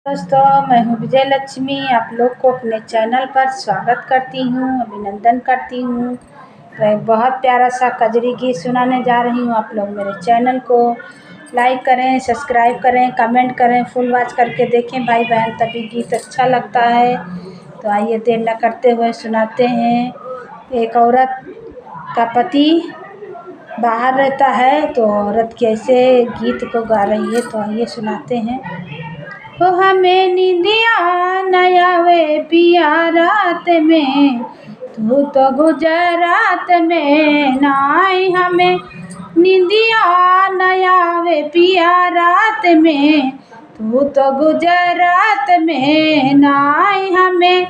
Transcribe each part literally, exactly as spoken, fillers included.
दोस्तों, मैं हूँ विजय लक्ष्मी, आप लोग को अपने चैनल पर स्वागत करती हूँ, अभिनंदन करती हूँ। तो एक बहुत प्यारा सा कजरी गीत सुनाने जा रही हूँ आप लोग मेरे चैनल को। लाइक करें, सब्सक्राइब करें, कमेंट करें, फुल वॉच करके देखें भाई बहन, तभी गीत अच्छा लगता है। तो आइए, देर न करते हुए सुनाते हैं। एक औरत का पति बाहर रहता है, तो औरत कैसे गीत को गा रही है, तो आइए सुनाते हैं। ओ हमें निंदिया न आवे पिया रात में, तू तो गुजरात में ना आए। हमें निंदिया न आवे पिया रात में, तू तो गुजरात में ना आए। हमें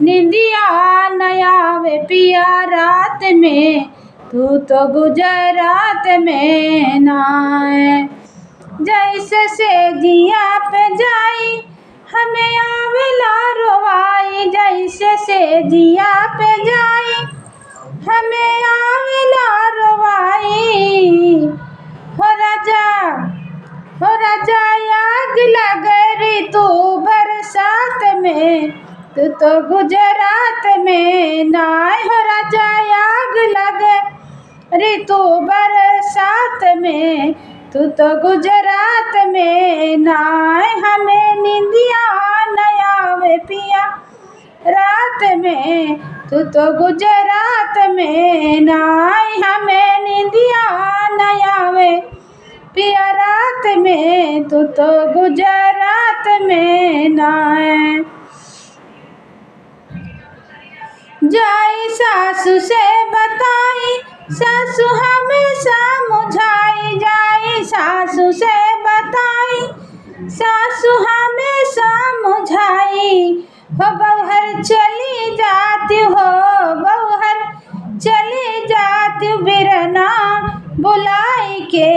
निंदिया न आवे पिया रात में, तू तो गुजरात में ना आए। जैसे से जिया पे जाई, हमें आवेला रोवाई, जैसे से जिया पे जाई, हमें आवेला रोवाई। हो राजा, हो राजा, आग लगे ऋतु बरसात में, तू तो गुजरात में ना आए। हो राजा, आग लगे ऋतु बरसात में, तू तो गुजरात में ना आए। हमें निंदिया न आवे पिया रात में, तू तो गुजरात में ना आए। हमें निंदिया न आवे पिया रात में, तू तो गुजरात में ना आए। जाई सासू से बताई, सासू हमें समझाई, जाई सासू से बताई, सासू हमें समझाई। हो बौहर चली जाती हो, बौहर चली जाती बिरना बुलाई के।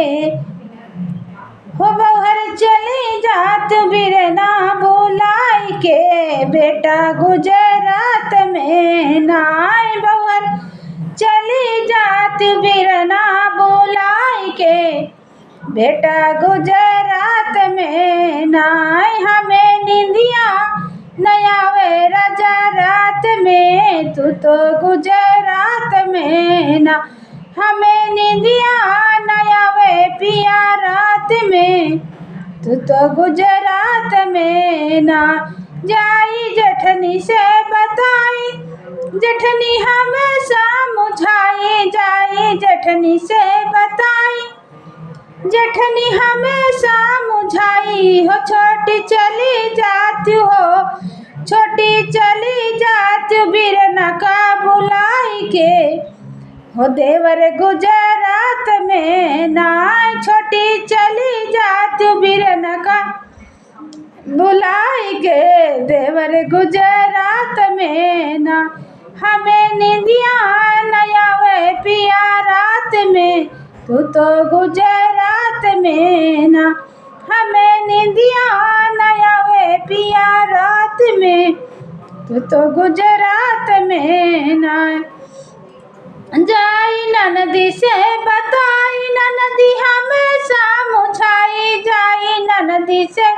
हो बौहर चली जात बिरना बुलाई के, बेटा गुजरात में ना आए। बौहर चली जात बिरना बुलाई के, बेटा गुजरात में ना आए। हमें निंदिया न आवे राजा रात में, तू तो गुजरात में ना। हमें निंदिया न आवे पिया रात में, तू तो गुजरात में ना। जाई जेठनी से बताई, जेठनी हमें समझाई, जाई जेठनी से बताई, जेठनी हमें समझाई। हो छोटी चली जाती हो, छोटी चली जाती बिरना का बुलाई के। हो देवर गुजरात में ना, छोटी चली जाती बिरना का बुलाई के। देवर गुजरात में ना, हमें निंदिया न आवे पिया रात में, तू तो गुजरात में ना। हमें निंदिया न आवे पिया रात में, तू तो गुजरात में ना। जाई ननदी से बताई, ननदी हमें समझाई, जाई ननदी से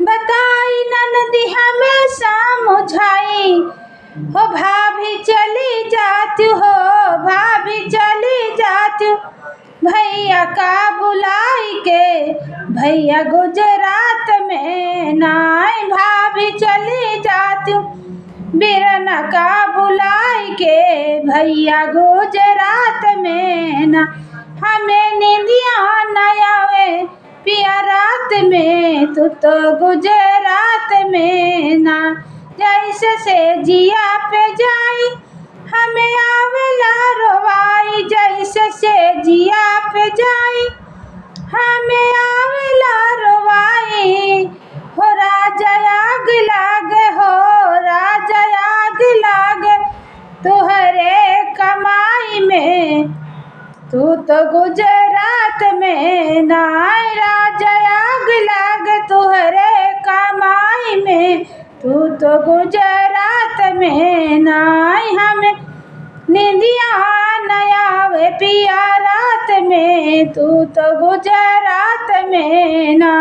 बताई, ननदी हमें समझाई। हो भाभी चली जाती हो, भाभी चली जाती, भैया का बुलाई के। भैया गुजरात में ना आए, भाभी चली जाती बिरना का बुलाई के। भैया गुजरात में ना, हमें निंदिया न आवे पिया रात में, तू तो गुजरात में ना। जैसे से जिया पे जाई, हमें आवेला रोवाई, जैसे से जिया पे जाई, हमें आवेला रोवाई। हो राजा आग लागे, हो राजा आग लागे तुहरे कमाई में, तू तो गुजरात में ना। राजा आग लागे तुहरे कमाई में, तू तो गुजरात में ना। हमें निंदिया न आवे पिया रात में, तू तो गुजरात में ना।